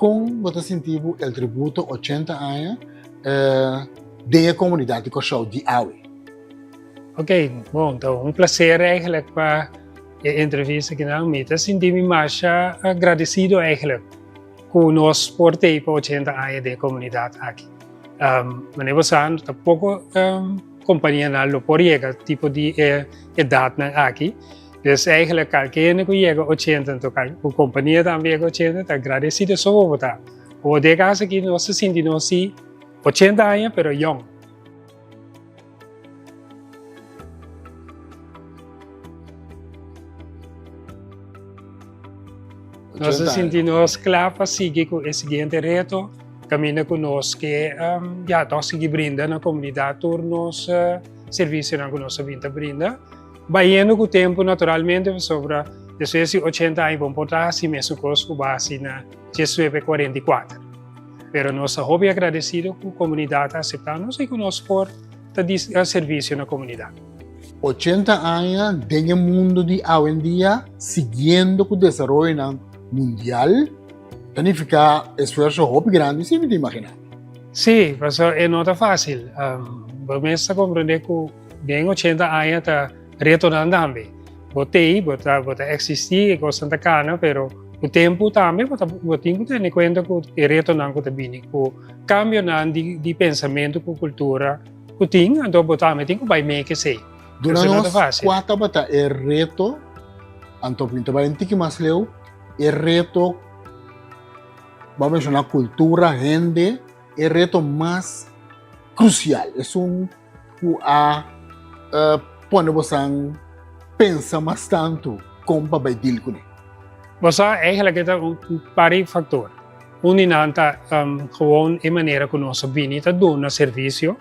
Kon bo ta sinti bo El Tributo 80 aña den e komunidat di Kòrsou di awe? Ok, bon, ta un placer eigenlijk pa e entrevista kinan. Mi ta sinti mi masha agradecido eigenlijk ku nos por tei pa 80 aña den e komunidat aki. Um, manera bo sa, ta poko um, kompanianan lo por yega tipo di e edatnan aki. Dus eigenlijk kalke hende ku yega 80, anto ku kompania tambe yega 80, ta agradecido so bo ta. Bo den kas aki nos ta sinti nos si 80 aña pero yong. Nos ta sinti nos kla pa sigui ku e siguiente reto, kaminda ku nos ke ya tòg sigui brinda na komunidat tur nos servisionan ku nos a bin ta brinda. Bayendo ku tempu naturalmente pasobra despues di ochenta aña bo por ta hasi mesun kos ku bo a hasi na diesnuebe kuarenta i kuater. Pero nos ta hopi agradesido ku komunidat a aseptá nos i ku nos por ta di servisio na komunidat. 80 aña den e mundu di awendia siguiendo ku desaroyonan mundial ta nifiká esfuerso hopi grandi, si mi ta imaginá. Sí, pasobra e no ta fásil. Bo mes ta komprendé ku den 80 aña ta retonan tambe. Bo t'ei, bo ta bo ta eksistí, e kosnan ta kana, pero ku tempu tambe bo ta bo tin ku tene kuenta ku e retonan ku ta bini, ku kambionan di di pensamentu ku kultura ku tin, anto bo tambe tin ku bai mee ku esei. Duna Entonces no ta nos fásil. kua tabata e reto, anto mi ta bai un tiki mas leu, e reto, bo a menshoná kultura, hende, e reto mas krusial, esun ku a pone bosan pensa mas tantu kon pa bai deal kuné? Bo sa, eigenlijk e ta un par di faktor. Un di nan ta gewoon e manera ku nos a bini ta duna servisio.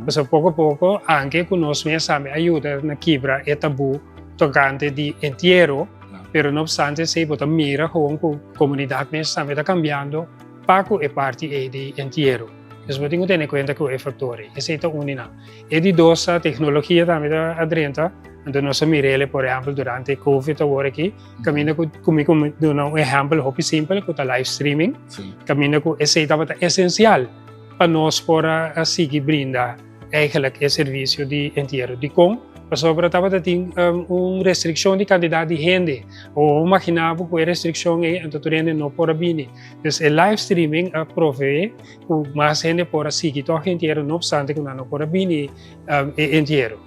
Pasobra poko poko, anke ku nos mes tambe a yuda na kibra e tabú tokante di entiero, pero no opstante esei bo ta mira gewoon ku komunidat mes tambe ta kambiando pa ku e parti ei di entiero. Dus bo tin ku tene kuenta ku e faktor ei. Esei ta un di nan. E di dos ta teknologia tambe ta a drenta. Anto nos a mira el por ehèmpel durante covid awor aki, kaminda ku ku mi ku duna un ehèmpel hopi simpel ku ta live streaming, kaminda ku esei tabata esensial pa nos por a sigui brinda eigenlijk e servisio di entiero. Dikon? Pasobra tabata tin un restrikshon di kantidat di hende. Bo por magina bo ku e restrikshon ei anto tur hende no por a bini. Dus e live streaming a proveé ku mas hende por a sigui tòg e entiero no opstante ku nan no por a bini e entiero.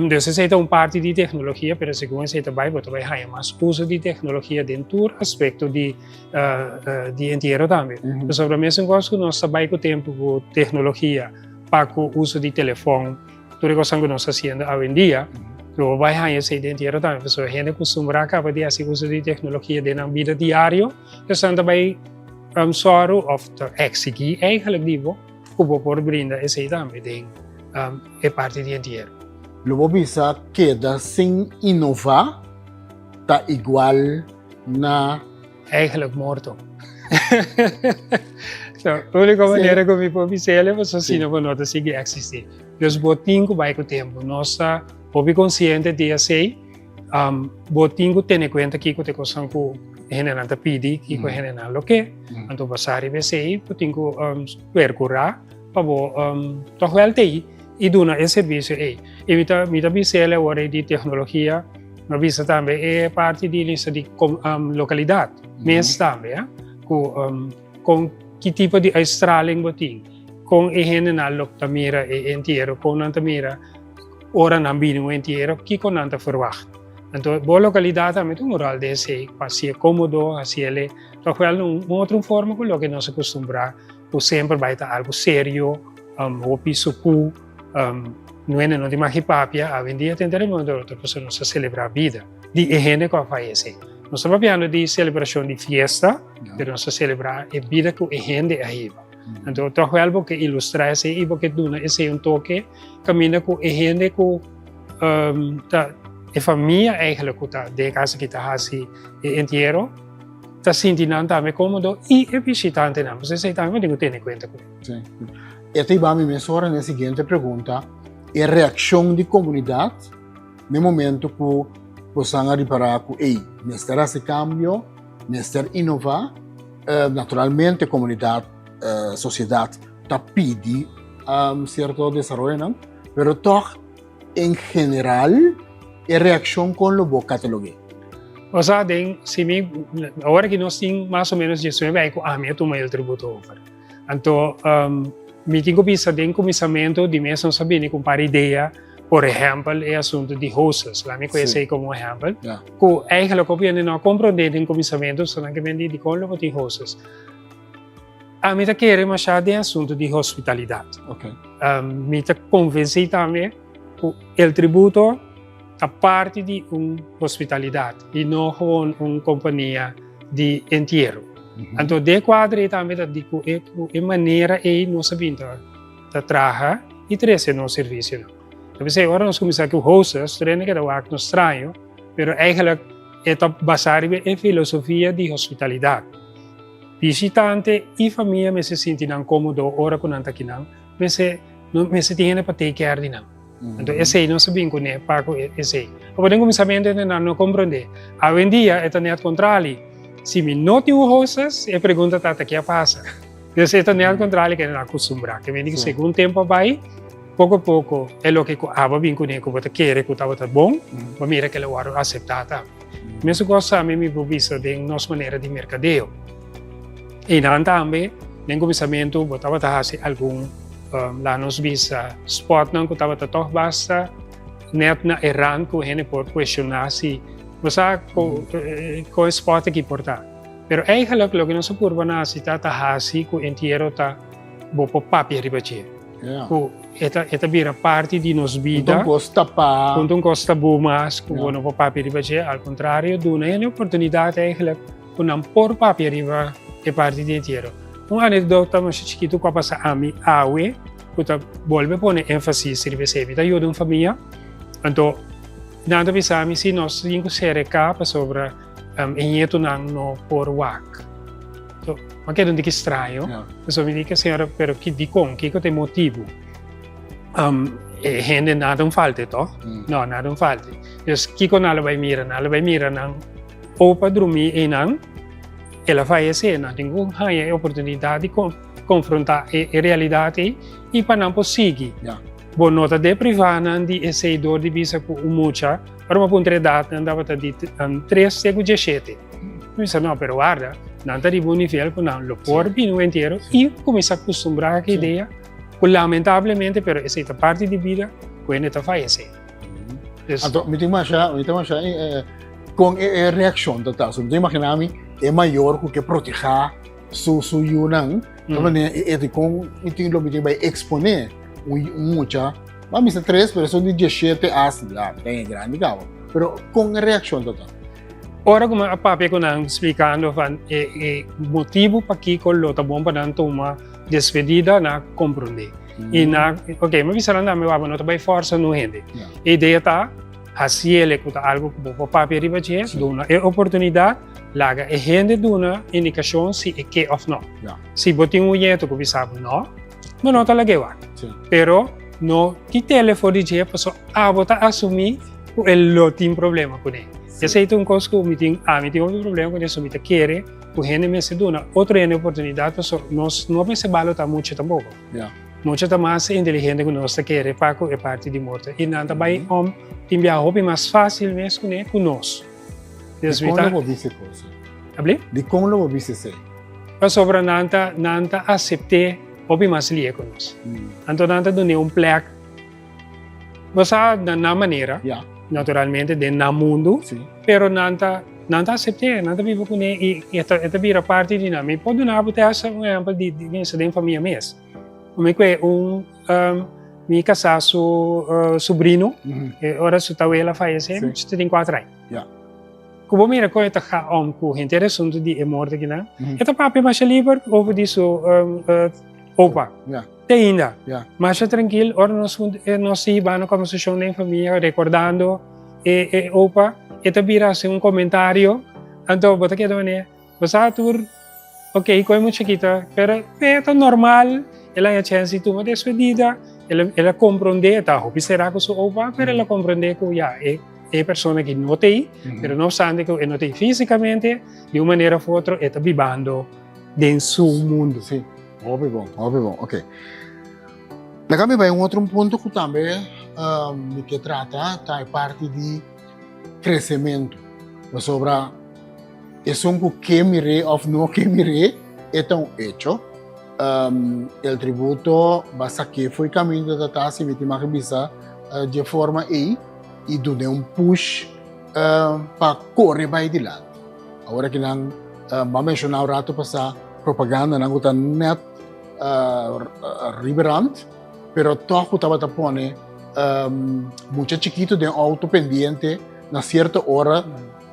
Dus esei ta un parti di teknologia, pero segun esei ta bai bo ta bai haña mas uso di teknologia den tur aspekto di di entiero tambe. Pasobra mesun kos ku nos ta bai ku tempu ku teknologia pa ku uso di telefòn, Tur e kosnan ku nos ta hasiendo awendia, lo bo bai haña esei den tierra tambe, pasobra hende kustumbrá kaba di hasi uso di teknologia den nan bida diario, esnan ta bai sòru òf ta eksigí eigentlik di bo ku bo por brinda esei tambe den e parti di entiero. Lo bo bisa keda sin inová ta igual na. Eigenlijk morto. So, único manera ku mi por bisa el pasobra si no bo no ta sigui eksistí. Dus bo tin ku bai ku tempu. Nos ta hopi konsiente di esei. Um, bo tin ku tene kuenta kiko ta e kosnan ku hendenan ta pidi, kiko hendenan lo ke. Anto basá riba esei bo tin ku um, perkurá pa bo um, tòg wèl t'ei i duna e servisio ei. I mi ta mi ta bisa el awor ei di teknologia, mi a bisa tambe e parti di lista di lokalidat mes tambe, eh, ku kon ki tipo di uitstraling bo tin, kon e hendenan lo ta mira e entiero, kon nan ta mira ora nan bini un entiero, kiko nan ta ferwagt. Anto bo lokalidat tambe tin un ròl den esei, pa hasié kómodo, hasié tòg wèl un otro forma ku loke nos a kustumbrá ku semper bai ta algu serio, hopi sukú, nuende no tin magi papia, awendia tin tene momento otro pasobra nos ta selebrá bida di e hende ku a fayesé. Nos ta papiando di selebrashon di fiesta, pero nos ta selebrá e bida ku e hende a hiba. Anto tòg wèl bo ke ilustrá esei i bo ke duna esei un toke kaminda ku e hende ku ta e famia eigentlik ku ta den e kas aki ta hasi e entiero, ta sinti nan tambe kómodo i e bishitantenan. Pasobra esei tambe bo tin ku tene kuenta ku. Sí. E ta hiba mi mesora na e siguiente pregunta, e reakshon di komunidat na e momento ku bosan a ripará ku ey, mester hasi kambio, mester inová. Naturalmente komunidat, sosiedat ta pidi sierto desaroyonan, pero tòg en general e reakshon kon lo bo katalog'é? Osea den si mi awor aki nos tin mas o menos diesnuebe aña ku ami a tuma El Tributo over. Anto mi tin ku bisa den kuminsamentu di mes nos a bini ku un par idea, por ehèmpel e asuntu di hostels, laat mi ku esei komo ehèmpel, ku eigenlijk hopi hende no a komprondé den kuminsamentu, so nan ke men di dikon lo bo tin hostels. Ami ta kere masha den asuntu di hospitalidat. Mi ta konvensí tambe ku El Tributo ta parti di un hospitalidat i no gewoon un kompania di entiero. Anto den kuadro ei tambe ta di ku e ku e manera ei nos a bin ta ta traha i trese nos servisionan. Ta p'esei ora nos kuminsá ku hostess tur hende keda wak nos straño, pero eigenlijk e ta basá riba e filosofia di hospitalidat. Bishitante i famia mester sinti nan kómodo ora ku nan ta akinan, mester no mester tin hende pa take care di nan. Anto esei nos a bin kuné pa ku esei. Pasobra den kuminsamentu hende nan no komprondé. Awendia e ta net kontrali. Si mi no tin un hostess, e pregunta ta, ta ke a pasa? Dus e ta net kontrali ke nan a kustumbrá. Ke mende ku segun tempu a bai, poko poko e loke ku abo a bin kuné ku bo ta kere ku tabata bon, bo mira ke lo wòrdu aseptá tambe. Mesun kos tambe mi por bisa den nos manera di merkadeo. Einan tambe den kuminsamentu bo tabata hasi algun laat nos bisa spotnan ku tabata tòg basta nèt na e rand ku hende por kuestioná si bo sa kon e spòt aki por ta. Pero eigenlijk loke nos a purba na hasi ta ta hasi ku entiero ta bo por papia riba dje. Ku e ta e ta bira parti di nos bida. Un kos tapá. Un kos tabú mas ku bo no por papia riba dje. Al kontrario duna hende oportunidat eigenlijk ku nan por papia riba e parti di entiero. Un anekdota masha chikitu ku a pasa ami awe ku ta bolbe pone énfasis riba esei. Mi ta yuda un famia, anto nan ta bisa mi si nos tin ku serka pasobra e ñetonan no por wak. Anto mi a keda un tiki straño, pasobra mi di ku e señora, pero dikon? Kiko ta e motibu? E hende nada un falte tòg? No, nada un falte. Dus kiko nan lo bai mira? Nan lo bai mira nan Opa drumí einan, el a fayesé. Nan tin ku haña e oportunidat di konfrontá e realidat ei i pa nan por sigui. Bo no ta deprivá nan di esei dor di bisa ku un mucha, ora bo a puntra edat nan tabata di tres te ku dieshete. Mi bisa no, pero warda, nan ta riba un nivel ku nan lo por bini un entiero i kuminsá kustumbrá ku e idea ku lamentablemente, pero esei ta parti di bida, ku hende ta fayesé. Anto, mi tin masha, mi tin masha eh, con e, e reaccion ta ta. So, mi tin imagina mi e mayor ku ke proteja su su yunan. Mm. Manera e, e con mi tin lo mi tin bai expone un, un mucha. Ma mi tres, pero son di 17 as, ya, ten grande cabo. Pero con e reaccion ta ta. Ora ku mi a papia ku nan splikando van e, e motibu pakiko lo ta bon pa nan tuma despedida na komprondé. I na, ok, mi bisa nan tambe wak, no ta bai forsa no hende. E idea ta hasiele ku ta algo ku bo por papia riba dje, duna e oportunidat, laga e hende duna indikashon si e ke òf no. Si bo tin un yetu ku bisa bo no, bo no ta lag'é wak. Pero no kit'é for di dje pasobra abo ta asumí ku e lo tin problema kuné. Esei ta un kos ku mi tin, ami tin hopi problema kuné, so mi ta kere ku hende mester duna otro hende oportunidat pasobra nos no mester balotá muchu tampoko. Mucha ta mas inteligente ku nos ta kere pa ku e parti di morto. I nan ta bai om tin biaha hopi mas fásil mes kuné ku nos. Dikon lo bo bisa e kos ei? Abli? Dikon lo bo bisa esei? Pasobra nan ta nan ta asept'é hopi mas lie ku nos. Anto nan ta dun'é un plek, bo sa na nan manera, naturalmente den nan mundu, pero nan ta nan ta asept'é, nan ta biba kuné i e ta e ta bira parti di nan. Mi por duna bo te hasta un ehèmpel di di den famia mes. Mi kue un mi kasá su subrino, e ora su tawela fayesé, su ta tin kuater aña. Ku bo mira kon e ta ga om ku henter asuntu di e morto akinan, e ta papia masha liber over di su opa. Te ainda. Masha trankil, ora nos nos hiba na kombersashon den famia rekordando e e opa, e ta bira hasi un komentario, anto bo ta keda manera, Bo sa tur, ok, koe mucha kita, pero e ta normal, el a haña chèns di tuma despedida, el a komprondé, e ta hopi será ku su opa, pero el a komprondé ku ya, e e persona aki no ta ei, pero no opstante ku e no ta ei físikamente, di un manera òf otro e ta bibando. den su mundu. Sí, hopi bon, hopi bon, ok. Laga mi bai un otro punto ku tambe mi ke trata, ta e parti di kresementu. Pasobra esun ku ke mir'é òf no ke mir'é, e ta un echo. El Tributo ba sak'é fo'i kaminda ta ta, si mi tin mag bisa dje forma ei, i dun'é un push pa kore bai dilanti. Awor aki nan bo a menshoná un rato pasá propagandanan ku ta nèt riba rand, pero tòg ku tabata pone mucha chikitu den outo pendiente na sierto ora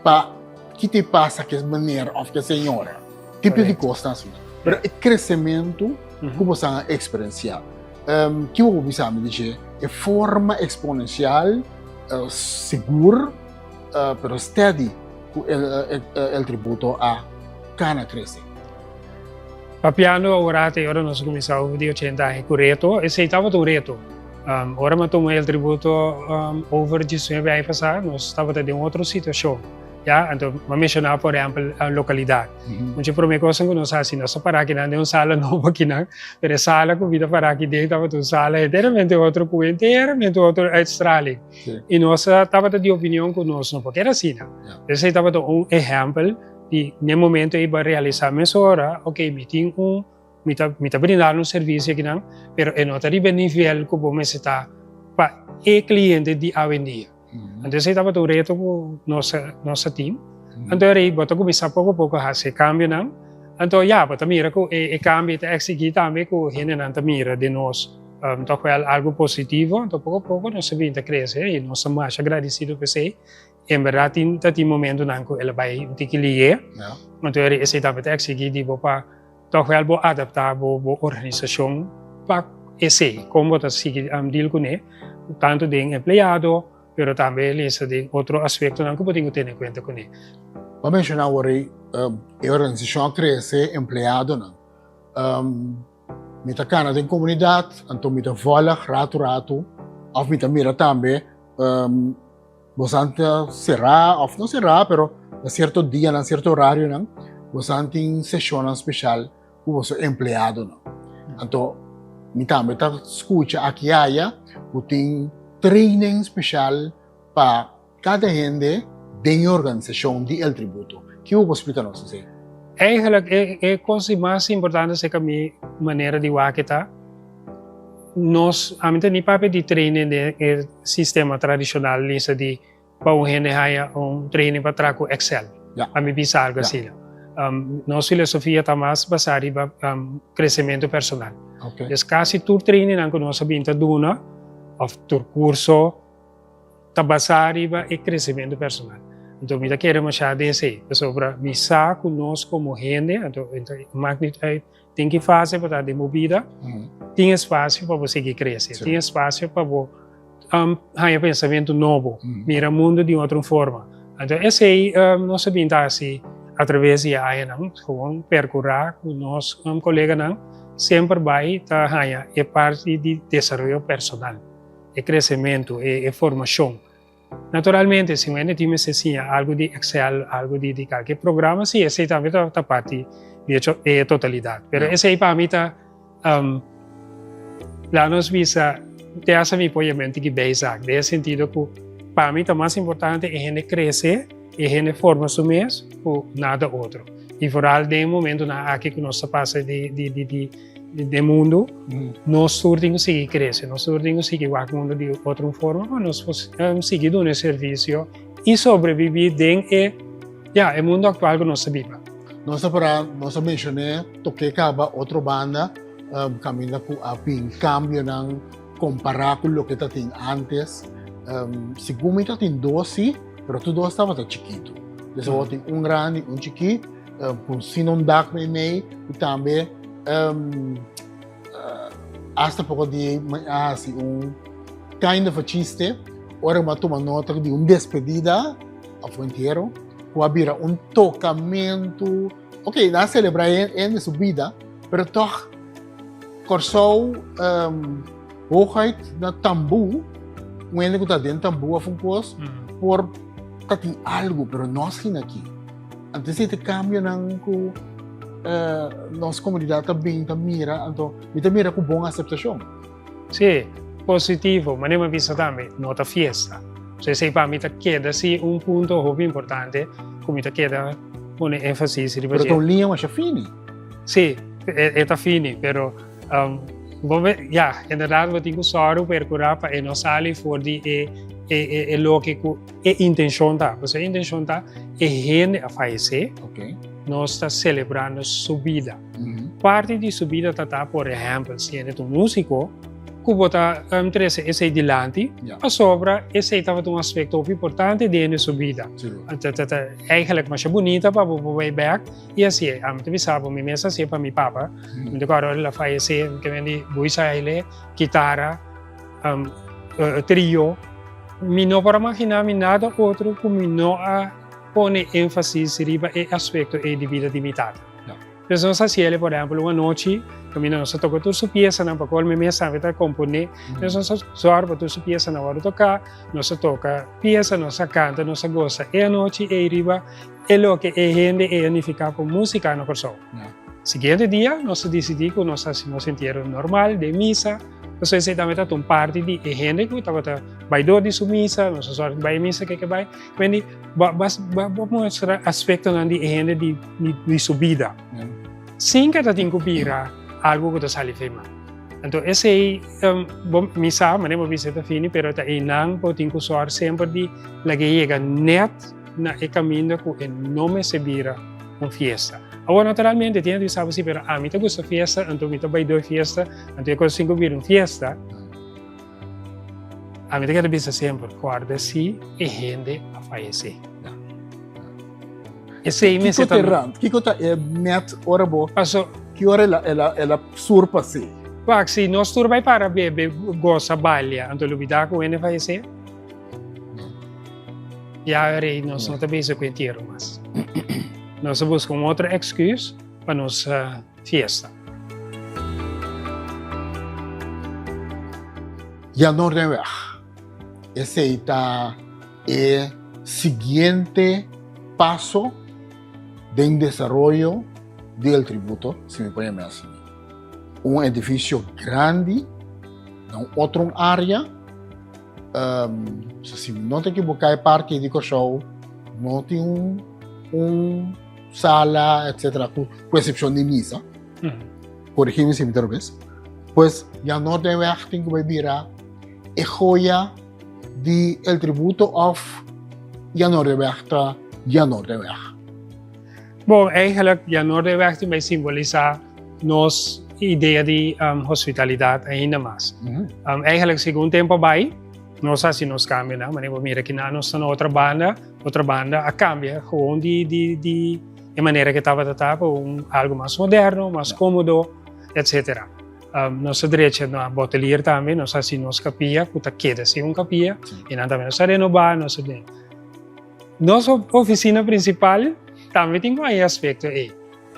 pa kita e pasa ku e meneer òf ku e señora. Tipo di kosnan asina. Pero e kresementu ku bo a eksperensiá, kiko bo bisa mi di dje? E forma eksponensial, sigur, pero steady ku El Tributo a kana krese. Papiando awor te ora nos a kuminsá over di ochenta aña ku reto, esei tabata un reto. Ora mi a tuma El Tributo over diesnuebe aña pasá, nos tabata den otro situashon. Ya, anto mi a menshoná por ehèmpel lokalidat. Un dje promé kosnan ku nos hasi, nos a pará akinan den un sala nobo akinan, pero e sala ku mi ta pará aki den tabata un sala enteramente otro ku enteramente otro uitstraling. I nos tabata di opinion ku nos no por keda asina. Esei tabata un ehèmpel di n'e momento ei bo a realisá mesora, ok, mi tin un, mi ta mi ta brinda un servisio akinan, pero e no ta riba e nivel ku bo mester ta pa e kliente di awendia. Anto esei tabata un reto ku nos nos a tin. Anto rei bo ta kuminsá poko poko hasi e kambionan. Anto ya, bo ta mira ku e e kambio ta eksigí tambe ku hendenan ta mira den nos tòg wèl algu positivo. Anto poko poko nos a bin ta krese i nos ta masha gradisido pa esei. En bèrdat tin ta tin momentunan ku el a bai un tiki lié. Anto rei esei tambe ta eksigí di bo pa tòg wèl bo adaptá bo bo organisashon pa esei, kon bo ta sigui deal kuné, tantu den empleado, pero tambe lesa den otro aspektonan ku bo tin ku tene kuenta kuné. Bo a menshoná awor ei e organisashon a krese empleadonan. Mi ta kana den komunidat, anto mi ta vòlg ratu ratu òf mi ta mira tambe bosan ta será òf no será pero na sierto dianan, sierto orarionan bosan tin seshonnan speshal ku boso empleadonan. Anto mi tambe ta skucha aki aya ku tin training speshal pa kada hende den e organisashon di El Tributo. Kiko bo por splika nos esei? Eigenlijk e kos di mas importante serka mi manera di wak ta nos, ami ta ni papia di training den e sistema tradishonal lisa di pa un hende haña un training pa traha ku Excel. Ami bisa algu asina. Nos filosofia ta mas basá riba kresementu personal. Dus kasi tur trainingnan ku nos a bin ta duna òf tur kurso ta basá riba e kresementu personal. Anto mi ta kere mashá den esei, pasobra mi sa ku nos komo hende, anto mak nit uit den ki fase bo ta den bo bida, tin espasio pa bo sigui krese, tin espasio pa bo haña pensamentu nobo, mira mundu di otro forma. Anto esei nos a bin ta hasi atraves di e añanan, gewoon perkurá ku nos koleganan semper bai ta haña e parti di desaroyo personal. E kresementu, e formashon. Naturalmente, si un hende tin mester siña algu di Excel, algu di di kalke programa, si, esei tambe ta ta parti di e e totalidat. Pero esei pa mi ta, laga nos bisa, te hasta mi por yama un tiki bijzaak, den e sentido ku pa mi ta mas importante e hende krese, e hende forma su mes ku nada otro. I vooral den e momentunan aki ku nos ta pasa di di di di Den mundu, nos tur tin ku sigui krese, nos tur tin ku sigui wak mundu di otro forma pa nos por sigui duna e servisio i sobrebibí den e, ya, e mundu aktual ku nos ta biba. Nos ta para, nos a menshoné toke kaba otro banda kaminda ku a bin kambionan kompará ku loke ta tin ántes. Segun mi ta tin dos sí, pero tur dos tabata chikitu. Des awor tin un grandi, un chikí. Ku sin un dak meimei i tambe hasta poko di mi a hasi un kind of a chiste ora mi a tuma nota di un despedida òf un entiero ku a bira un tokamentu. Ok, nan a selebrá hende su bida, pero tòg Kòrsou hooguit na tambú, un hende ku ta den tambú òf un kos por ta tin algu, pero no asina aki. Anto esei ta e kambionan ku Nos komunidat ta bin ta mira, anto mi ta mira ku bon aseptashon. Sí, positivo, manera mi a bisa tambe, no ta fiesta. So esei pa mi ta keda si un punto hopi importante ku mi ta keda pone énfasis riba dje. Pero ta un liña masha fini. Sí, e ta fini, pero bo ya, inderdaad bo tin ku sòru perkurá pa e no sali for di e e loke ku e intenshon ta. Pasobra e intenshon ta e hende a fayesé, nos ta selebrando su bida. Parti di su bida ta ta, por ehèmpel, si hende ta un músiko, ku bo ta trese esei dilanti, pasobra esei tabata un aspekto hopi importante den su bida. Ta ta ta eigenlijk masha bunita pa bo por bai bèk i hasié. Ami ta bisa bo, mi mes a hasié pa mi papa. Mi ta kòrda ora el a fayesé, mi ke bini buisaile, kitara, trio. Mi no por a maginá mi nada otro ku mi no a pone énfasis riba e aspekto ei di bida di mi tata. Pues nos hasi el, por ehempel, un anochi kaminda nos a toka tur su piesanan, pa kual mi mes tambe ta komponé. Entonces nos a sòru pa tur su piesanan wòrdu toká, nos a toka piesa, nos a kanta, nos a gosa e anochi ei riba e loke e hende ei a nifiká pa músika na Kòrsou. Siguiente dia nos a disidí ku nos hasi nos entiero normal den misa. Pasobra esei tambe tabata un parti di e hende ku tabata bai dor di su misa, nos a sòru di bai e misa keke bai. Wendy, bo bo muestra aspektonan di e hende di di su bida. Sin ke ta tin ku bira algu ku ta sali fe man. Anto esei bo mi sa manera bo bisa ta fini pero ta einan bo tin ku sòru semper di laga e yega nèt na e kaminda ku e no mester bira un fiesta. Awor naturalmente tin hende ku sa si pero ami ta gusta fiesta anto mi ta bai dor fiesta anto e kos tin ku bira un fiesta. Ami ta keda bisa semper, kòrda si e hende a fayesé. Esei mester ta. Kiko ta e rand? Kiko ta e net ora bo. Paso. Ki ora el a, el a, el a surpasé? Wak, si nos tur bai para bebe, gosa, balia, anto lubidá ku hende fayesé? Ya rei, nos no ta bisa ku entiero mas. Nos a buska un otro èksküs pa nos fiesta. Jan Noordenweg, Esei ta e siguiente paso den desaroyo di El Tributo, si mi por yam'é asina. Un edifisio grandi na un otro área. Si mi no ta ekiboká e parke di Kòrsou no tin un un sala etcetera ku eksepshon di misa. Korigí mi si mi ta robes. Pues Jan Noordenweg tin ku bai bira e joya di El Tributo òf Jan Noordenweg ta Jan Noordenweg? Bon, eigenlijk Jan Noordenweg tin bai simbolisá nos idea di hospitalidat ainda mas. Eigenlijk segun tempo a bai, nos a hasi nos kambionan, manera bo mira kinan nos ta na otra banda, otra banda a kambia gewoon di di di e manera ke tabata ta pa un algo mas moderno, mas komodo, etcetera. Nos a drecha na Bottelier tambe, nos a hasi nos kapia ku ta keda si un kapia, i nan tambe nos a renobá, nos a Nos ofisina prinsipal tambe tin ku haña e aspekto ei.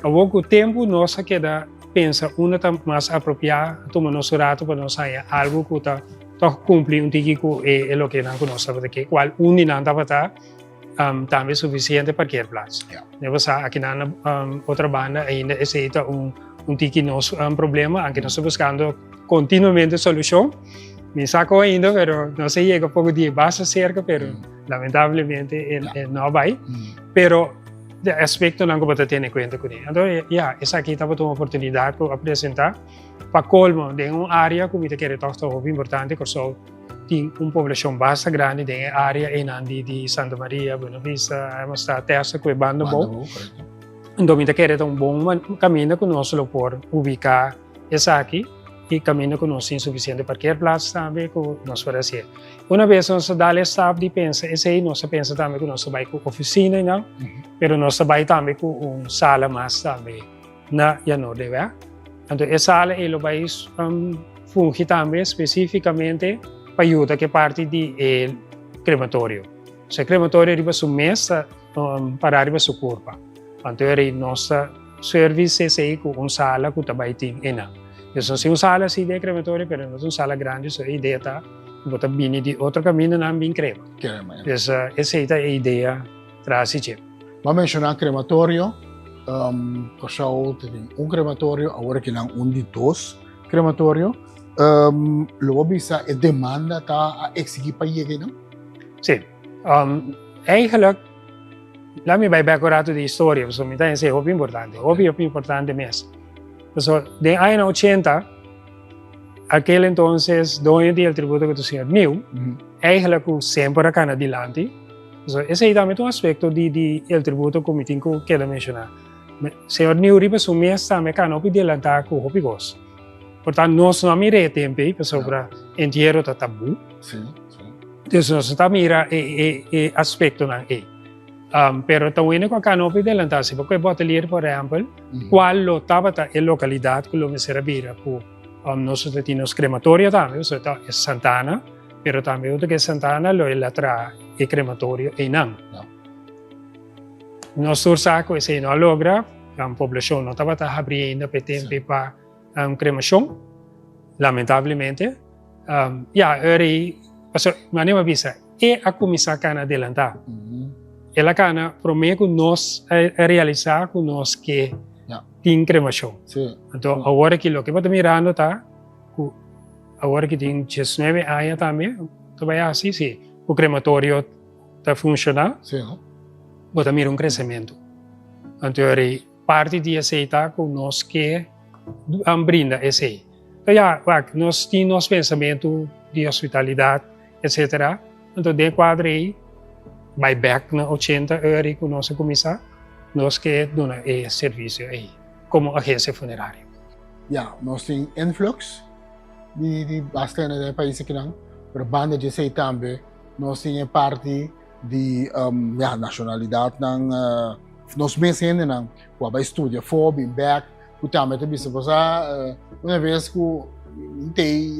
Awor ku tempu nos a keda pensa unda ta mas apropiá, a tuma nos un ratu pa nos haña algu ku ta tòg kumpli un tiki ku e lokenan ku nos tabata ke, kual un di nan tabata tambe sufisiente parkeerplaats. Ne pasá akinan na otra banda ainda esei ta un tiki nos problema, anke nos ta buskando kontinuamente solushon. Mi sa ku ainda, pero nos a yega poko di e basta serka, pero lamentablemente e no a bai. Pero de aspectonan ku bo ta tene kuenta kuné. Anto ya, esaki tabata un oportunidat ku a presentá. Pa kolmo, den un área ku mi ta kere tòg ta hopi importante, Kòrsou tin un poblashon basta grandi den e área einan di di Santa Maria, Buena Vista, hemos ta tèsta ku e banda bou. Anto mi ta kere ta un bon kaminda ku nos lo por ubiká Esaki i kaminda ku nos tin sufisiente parkeerplaats tambe ku nos por hasié. Una bes nos a dal e stap di pensa esei, nos a pensa tambe ku nos ta bai ku ofisina einan, pero nos ta bai tambe ku un sala mas tambe na Janordeweg. Anto e sala ei lo bai fungi tambe spesífikamente pa yuda ku e parti di e krematorio. So e krematorio riba su mes ta pará riba su kurpa. Anto eri nos ta Service esei ku un sala ku ta bai tin einan. Nos no tin un sala así den krematorio, pero nos tin un sala grandi, so e idea ta ku bo ta bini di otro kaminda nan bin krema. Krema, ya. Dus esei ta e idea tras di dje. Bo a menshoná krematorio. Um, Kòrsou tin un krematorio, awor aki nan un di dos krematorio. Lo bo bisa e demanda ta a eksigí pa yega einan? Sí. Eigenlijk, laat mi bai bek un rato di historia, pasobra mi ta hesei hopi importante, hopi hopi importante mes. Pasobra den añanan ochenta, aquel entonces doño di El Tributo ku ta señor Nieuw, eigenlijk ku semper a kana dilanti, pasobra esei tambe ta un aspekto di di El Tributo ku mi tin ku keda menshoná. Señor Nieuw riba su mes tambe a kana hopi delantá ku hopi kos. Por tanto nos no a mira e tempo ei pasobra entiero ta tabú. Dus nos no ta mira e e e aspektonan ei. Pero ta wende ku a kana hopi delantá. Si bo kohe Bottelier por ehèmpel, kual lo tabata e lokalidat ku lo mester a bira ku nos lo ta tin nos krematorio tambe, pasobra ta e Santana, pero tambe huntu ku e Santana lo el a traha e krematorio einan. Nos tur sa ku esei no a logra, poblashon no tabata habrí ainda pa e tempu ei pa kremashon, lamentablemente. Ya, ora ei, pasobra manera mi a bisa, e a kuminsá kana adelantá. El a kana promé ku nos a realisá ku nos ke tin kremashon. Anto awor aki loke bo ta mirando ta ku awor aki tin diesnuebe aña tambe ta bai hasi, si, ku krematorio ta funshoná, bo ta mira un kresementu. Anto ora parti di esei ta ku nos ke brinda esei. Anto ya, wak, nos tin nos pensamentu di hospitalidat, etsetera. Anto den e kuadro ei, bai bèk na ochenta ora ku nos a kuminsá, nos ke duna e servisio ei komo agensia funerario. Ya, nos tin influx di basta hende den e pais akinan, pero banda di esei tambe nos tin e parti di ya nashonalidatnan, nos mes hendenan ku a bai studia afó bin bèk ku tambe ta bisa bo sa una bes ku tei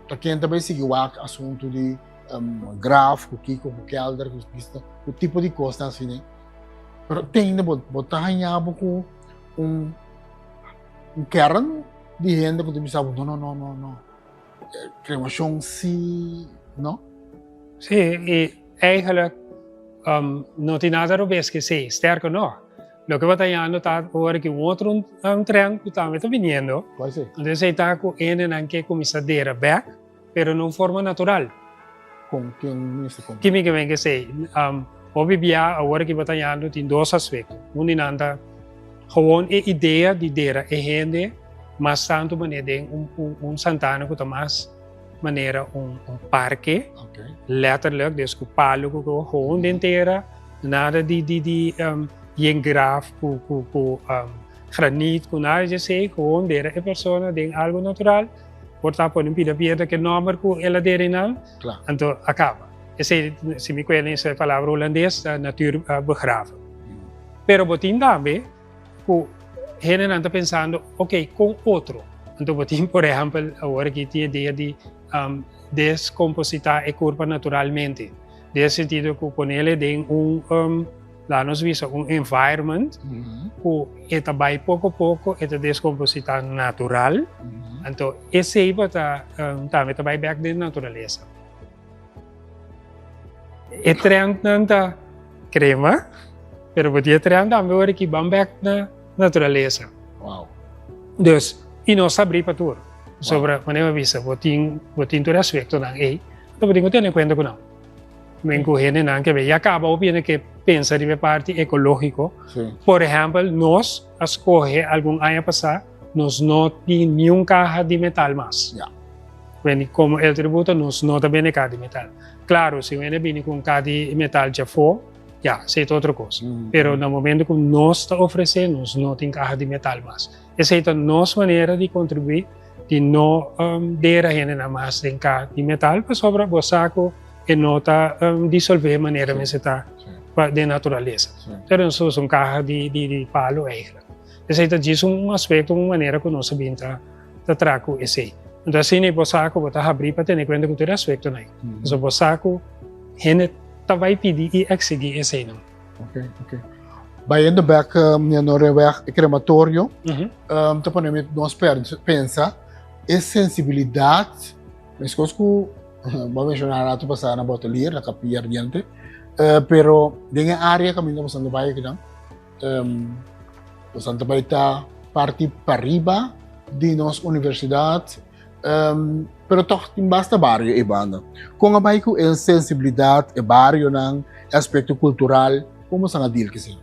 ta ken ta bai sigui wak asuntu di graf ku kiko ku kelder ku kista ku tipo di kosnan asina pero te ainda bo bo ta haña bo ku un un kern di hende ku ta bisa bo no no no no no Cremacion si no? Sí, y eigenlijk no tin nada robes ke esei, sterker nog, loke bo ta hañando ta ora ki un otro un trend ku tambe ta biniendo, Cual esei? Entonces esei ta ku hendenan ke kuminsá dera bek, pero na un forma natural. Kon ken mester kon? Kimi ke men ke esei? Hopi bia awor ki bo ta hañando tin dos aspekto. Un di nan ta gewoon e idea di dera e hende mas tantu manera den un santana ku ta mas manera un parke, letterlijk, dus ku palu ku gewoon den tera, nada di di di yen graf ku ku ku graniet ku nada di esei, gewoon dera e persona den algu natural, por ta pone un pida piedra ku e nòmber ku el a dera einan, anto a kaba. Esei, si mi kuerda e palabra hulandes, ta natuur begraven. Pero bo tin tambe ku hendenan ta pensando, ok, kon otro? Anto bo tin, por ehèmpel, awor aki tin idea di deskompositá e kurpa naturalmente. Den e sentido ku ponele den un, laat nos bisa, un environment ku e ta bai poko poko, e ta deskompositá natural. Anto esei bo ta tambe ta bai bèk den naturalesa. E trendnan ta crema, pero bo tin e trend tambe ora ki ban bek na naturalesa. Wow. Dus, y nos ta abri pa tur. Sobra, manera mi a bisa, bo tin, bo tin tur e aspectonan ey, anto bo tin cu tene cuenta cu nan. Men cu hendenan ke ya caba bo biene ke pensa riba e parti ecologico. Sí. Por ehempel, nos a scoge algun aña pasa, nos no tin niun caha di metal mas. Ja. Wende komo El Tributo nos no ta bende ka di metal. Klaro, si wende bini ku un ka di metal djafó, ya, esei ta otro kos. Pero na momento ku nos ta ofresé, nos no tin kaha di metal mas. Esei ta nos manera di kontribuí di no dera hendenan mas den ka di metal pasobra bo sa ku e no ta disolvé manera mester ta den naturalesa. Pero nos ta usa un kaha di palo eigentlik. Esei ta djis un aspekto, un manera ku nos a bin ta. ta traha ku esei. Entonces asina bo sa ku bo ta habrí pa tene kuenta ku tur e aspektonan ei. Pasobra bo sa ku hende ta bai pidi i eksigí eseinan. Ok, ok. Bayendo bek meneer Nordenweg, e krematorio, ta pone mi nos pensa e sensibilidat, meskos ku bo a menshoná rato pasá na Bottelier, na Capilla Ardiente, pero den e área kaminda bo sta bai akinan. Um, boso ta bai ta parti pariba di nos universidad, um, pero toch tin basta bario e banda. Kon a bai ku e sensibilidad, e barionan, e aspecto cultural, kon boso a deal ku esei?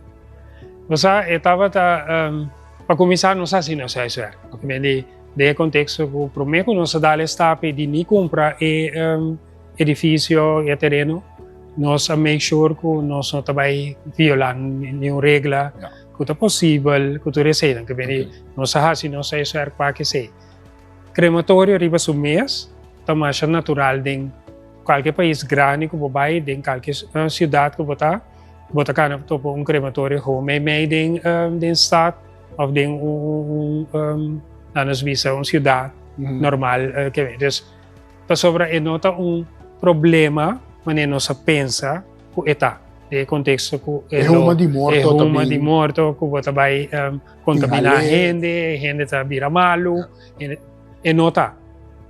Bosa, e tabata, um, pa kuminsá nos a hasi nos huiswerk. Okay. Di, den e contexto ku promé ku nos a dal e stap di ni kumpra e um, edifisio, e tereno, nos a make sure ku nos no ta bai violá niun regla, ku ta posibel, ku tur eseinan. Ke bini nos a hasi nos huiswerk pa esei. Krematorio riba su mes ta masha natural den kualke pais grandi ku bo bai, den kualke siudat ku bo ta, bo ta kana topa un krematorio gewoon meimei den den stad òf den un un laat nos bisa un siudat normal. Dus Pasobra e no ta un problema manera nos a pensa ku e ta. Den e konteksto ku e huma di morto e huma di morto ku bo ta bai kontaminá hende, hende ta bira malu, e no ta.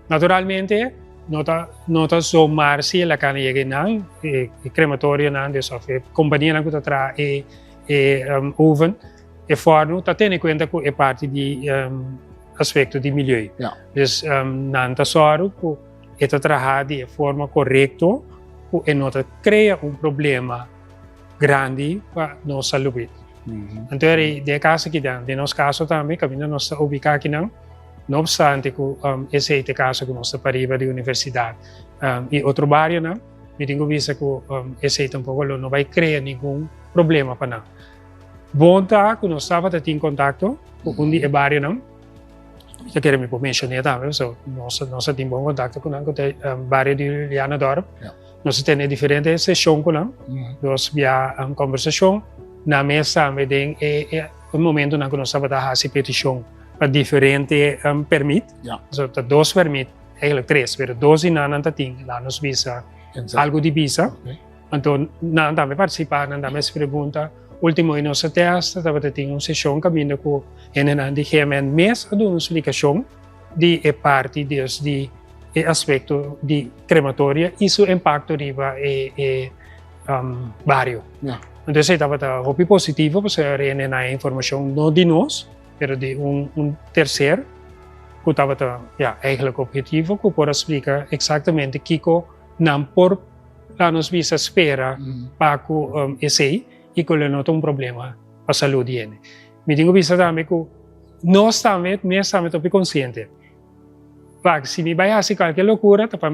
Naturalmente no ta no ta zomaar si el a kana yega einan, e krematorionan dus òf e kompanianan ku ta traha e e oven, e fòrnu ta tene kuenta ku e parti di aspecto di milieu. Ja. Dus um, nan ta sòru ku e ta traha di e forma korekto ku e no ta krea un problema grandi pa nos salubrit. Mm -hmm. Anto eri, den e kaso aki dan, den nos kaso tambe, kaminda nos ta ubiká akinan, no obstante ku um, esei ta e kaso ku nos ta pariba di universidat um, i otro barionan, mi tin ku bisa ku um, esei tampoko lo no bai krea ningun problema pa nan. Bon ta ku nos tabata tin kontakto ku un di e barionan. Mi ta kere mi por menshoné tambe, so nos nos a tin bon kontakto ku nan ku ta e bario di Julianadorp. Nos a tene diferente seshon ku nan, nos bia kombersashon. Nan mes tambe den e e momentonan ku nos tabata hasi petishon pa diferente permit. So ta dos permit, eigenlijk tres, pero dos di nan nan ta tin, laat nos bisa algu di bisa. Anto nan tambe partisipá, nan tambe hasi pregunta. Último i nos a tèst tabata tin un seshon kaminda ku hendenan di GMN mes a duna un splikashon di e parti dus di e aspekto di krematoria i su impakto riba e e bario. Anto esei tabata hopi positivo pasobra hende nan e informashon no di nos pero di un un terser ku tabata ya eigenlijk objetivo ku por a splika eksaktamente kiko nan por Laat nos bisa spera pa ku esei i ku lo no ta un problema pa salud di hende. Mi tin ku bisa tambe ku nos tambe mes tambe ta hopi konsiente. Wak, si mi bai hasi kualke lokura ta pa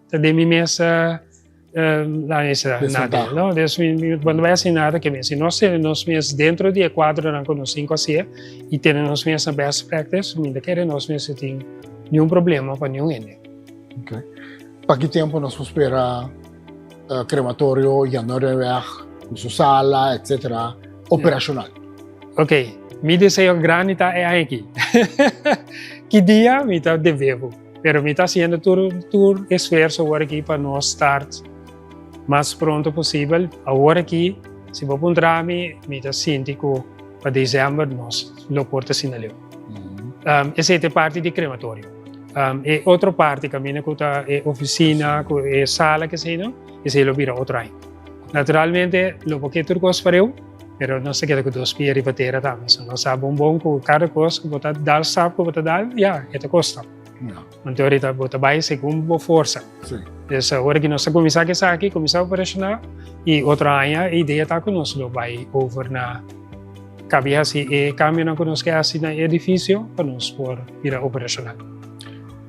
ta den mi mes laat mi bisa nada, no? Dus mi mi no bai hasi nada ke mi. Si nos tene nos mes dentro di e kuadronan ku nos tin ku hasié i tene nos mes na best practice, mi ta kere nos mes no tin niun problema pa niun hende. Okay. Pa ki tempo nos por spera uh, crematorio Januariweg, ku su sala, etc. operacional? Ok, mi deseo grandi ta e aki. ki dia mi ta debebo, pero mi ta haciendo tur, tur esfuerzo awor aki pa nos start mas pronto posibel. Awor aki, si bo puntra mi, mi ta sinti ku pa december nos lo por ta sinaleu. Um, esei ta e parti di crematorio. Um, e otro parti caminda cu ta e oficina, cu e sala que sei no, esei lo bira otro aña. Naturalmente, lo por ke tur cos pareu, pero nos ta keda cu dos pia riba tera tambe. So nos sa bon bon cu cada cos cu bo ta dal stap cu bo ta dal, ya, e ta costa. Ja. Anto ahorita bo ta bai segun bo forsa. Sí. Dus ora cu nos ta cuminsa cu esaki, cuminsa operaciona, y otro aña e idea ta cu nos lo bai over na Kabi hasi e kambionan ku nos ke hasi na e edifisio pa nos por bira operashonal.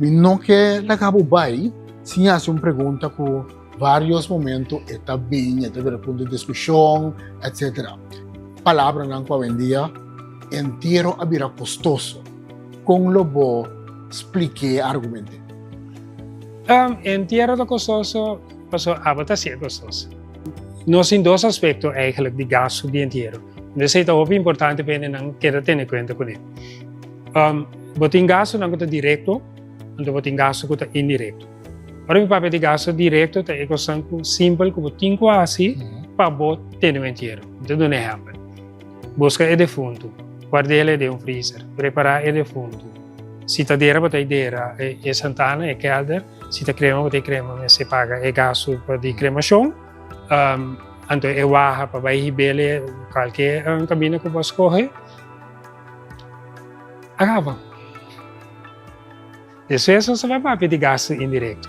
Mi no ke laga bo bai sin hasi un pregunta ku varios momento e ta bin, e ta bira punto di diskushon, etc. Palabranan ku awendia entiero a bira kostoso. Kon lo bo splik'é, argument'é? Entiero ta kostoso pasobra abo ta hasié kostoso. Nos tin dos aspekto eigenlijk di gastu di entiero. Esei ta hopi importante pa hendenan keda tene kuenta kuné. Um, bo tin gastunan ku ta direkto, anto bo tin gastu ku ta indirekto. Ora mi papia di gastu direkto ta e kosnan ku simpel ku bo tin ku hasi pa bo tene un entiero. Mi ta duna un ehèmpel. Buska e defuntu, guard'el den un freezer, prepará e defuntu. Si ta dera bo ta dera e santana, e kelder, si ta krema bo ta krema, mester paga e gastu pa di kremashon. Anto e waha pa bai hibele kualke kaminda ku bo a skohe a kaba. Despues nos ta bai papia di gastu indirekto.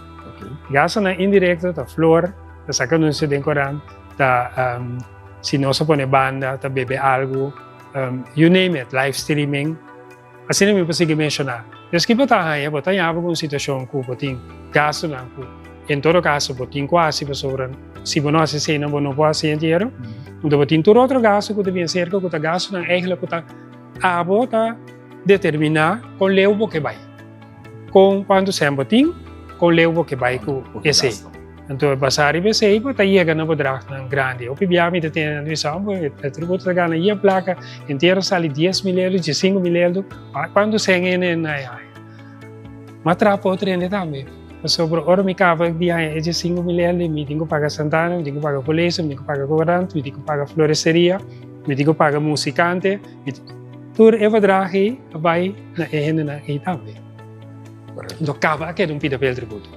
Gastunan indirekto ta flor, ta saka anunsio den korant, ta si nos a pone banda, ta bebe algu, you name it, live streaming. Asina mi por sigui menshoná. Des ki bo ta haña, bo ta haña bo ku un situashon ku bo tin gastunan ku en todo kaso bo tin ku hasi pasobra si bo no hasi eseinan bo no por hasi entiero. Anto bo tin tur otro gastu ku ta bien serka ku ta gastunan eigentlik ku ta abo ta determiná kon leu bo ke bai. Kon kuantu sèn bo tin, kon leu bo ke bai ku esei. Anto basá riba esei bo ta yega na bedragnan grandi. Hopi bia mi ta tene nan ta bisa, oh, e tributo ta gana yia plaka, entero sali 10.000 euro, 15.000 euro, kuantu sèn e na e haña? M'a trapa otro hende tambe, pasobra ora mi kaba di haña e 15.000 euro mi tin ku paga santana, mi tin ku paga koleso, mi tin ku paga kobrant, mi tin ku paga floresteria, mi tin ku paga musikante, Tur e bedrag ei a bai na e hendenan ei tambe. Anto kaba a keda un pida pel tributo.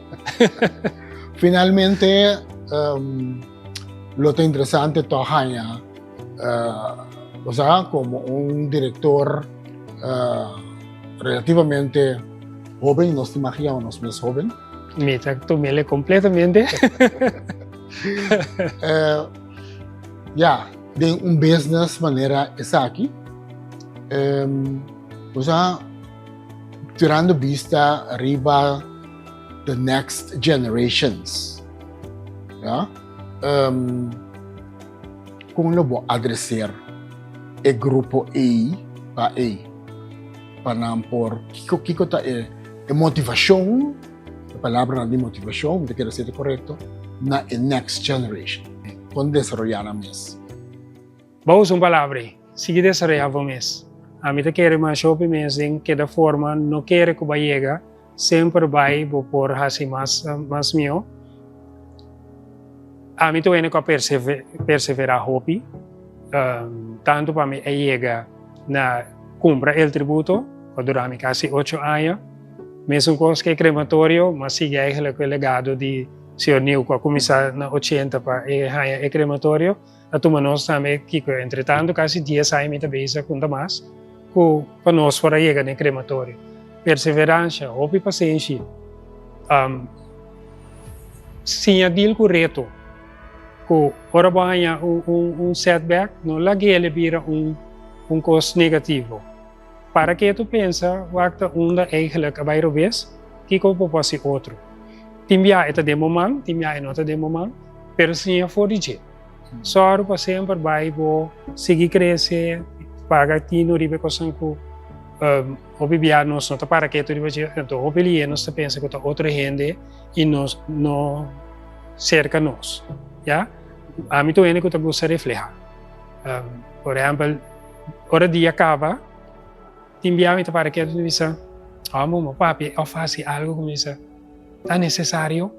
Finalmente, lo ta interesante tòg haña bo komo un direktor relativamente hóben, nos ta imaginá nos mes hóben. Mi ta tum'el kompletamente. Ya. Den un business manera esaki, bo sa tirando bista riba the next generations, ya, kon lo bo adreser e grupo ei pa ei, pa nan por, kiko kiko ta e motivashon, e palabranan di motivashon, mi ta kere sete korekto, na e next generation. Kon desaroyá nan mes? Bo usa un palabra ei, sigui desaroyá bo mes. Ami ta kere masha hopi mes den keda forma, no kere ku bai yega, semper bai bo por hasi mas mas mihó. Ami ta wende ku a perseverá hopi, tantu pa mi a yega na kumpra El Tributo, ku a dura mi kasi ocho aña. Mesun kos ku e krematorio, mi a sigui eigentlik ku e legado di Señor Nieuw ku a kuminsá na ochenta pa e haña e krematorio, a tuma nos tambe kiko entretanto kasi dies aña mi ta bezig ku ta mas ku pa nos por a yega na e krematorio. Perseveransha, hopi pasenshi, siña deal ku reto, ku ora bo haña un setback no lag'el e bira un kos negativo. Para ke tu pensa wak ta unda eigenlijk a bai robes, kiko bo por hasi otro? Tin bia e ta den bo man, tin bia e no ta den bo man, pero siña for di dje. Sòru pa semper bai bo sigui krese, paga tinu riba e kosnan ku hopi bia nos no ta para ketu riba dje, anto hopi lihe nos ta pensa ku ta otro hende i nos no serka nos, ya. Ami ta un hende ku ta gusta reflehá. Por ehèmpel, Ora dia kaba, tin bia mi ta para ketu i bisa, Amo, mi papia òf hasi algu ku mi bisa ta nesesario.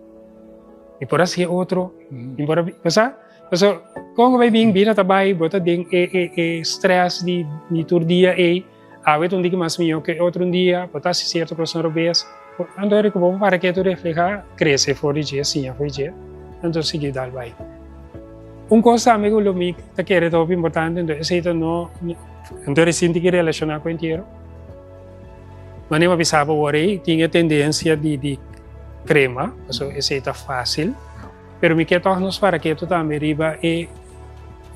Mi por hasi e otro, mi por a, bo sa? Pasobra kon ku bai bin, bida ta bai, bo ta den e e e strès di di tur dia ei, awe ta un dia mas mihó ku e otro un dia, bo ta hasi sierto kosnan robes. Anto ora ku bo para ketu reflehá, krese for di dje, siña for di dje, anto sigui dal bai. Un kos tambe ku lo mi ta kere ta hopi importante, enton esei ta no, enton e sinti ki relashoná ku entiero. Manera mi a bisa bo awor ei, tin e tendensia di di krema, pasobra esei ta fásil, pero mi ke tòg nos para ketu tambe riba e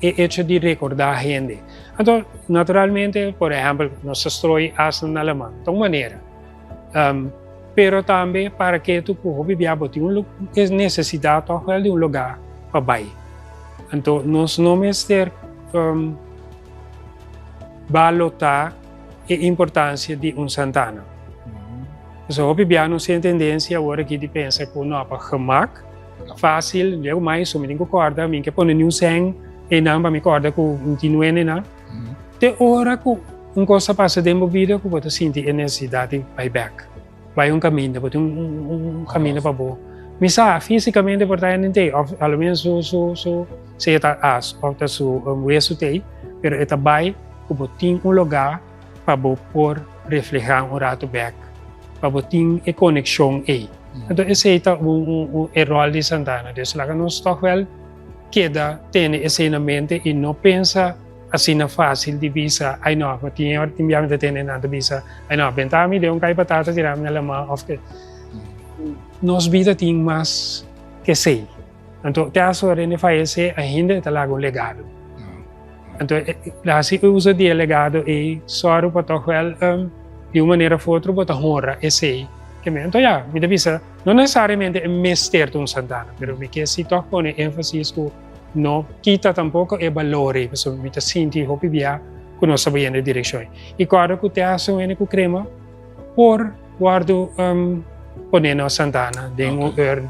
e echo di rekordá hende. Anto, naturalmente, por ehèmpel, nos ta stroi asnan na laman, ta un manera. Pero tambe para ketu ku hopi bia bo tin un nesesidat tòg wèl di un lugá pa bai. Anto nos no mester balotá e importansia di un santana. Pasobra hopi bia nos tin e tendensia awor aki di pensa ku no pa gemak, fásil, luego mai so mi tin ku kòrda, mi ke pone niun sèn einan pa mi kòrda ku mi tin nuene einan. Te ora ku un kos ta pasa den bo bida ku bo ta sinti e nesesidat di bai bèk, bai un kaminda, bo tin un kaminda pa bo. Mi sa, físikamente por ta hende t'ei, òf a lo menos su su su sea ta as òf ta su wesu t'ei, pero e ta bai ku bo tin un lugá pa bo por reflehá un ratu bèk, pa bo tin e konekshon ei. Anto esei ta un un e ròl di Santana. Dus laga nos tòg wèl. keda tene esei na mente i no pensa asina fásil di bisa, ai no, ma tin ora tin bia mi ta tende nan ta bisa, ai no, benta mi den un kai patata tira mi na laman òf ke. Nos bida tin mas ke esei. Anto te hasta ora hende fayesé ainda e ta laga un legado. Anto hasi uso di e legado ei sòru pa tòg wèl di un manera òf otro bo ta honra esei. Anto ya, mi ta bisa no nesesariamente e mester ta un santana, pero mi ke si tòg pone énfasis ku no kita tampoko e balor ei, pasobra mi ta sinti hopi bia ku nos ta bayendo e direkshon ei. I kòrda ku te hasta un hende ku krema por wòrdu pone na santana den un urn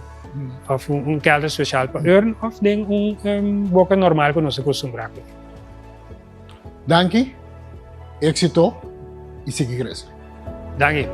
òf un kelder spesial pa urn òf den un boka normal ku nos a kustumbrá ku. Danki, éksito i sigui krese. Danki.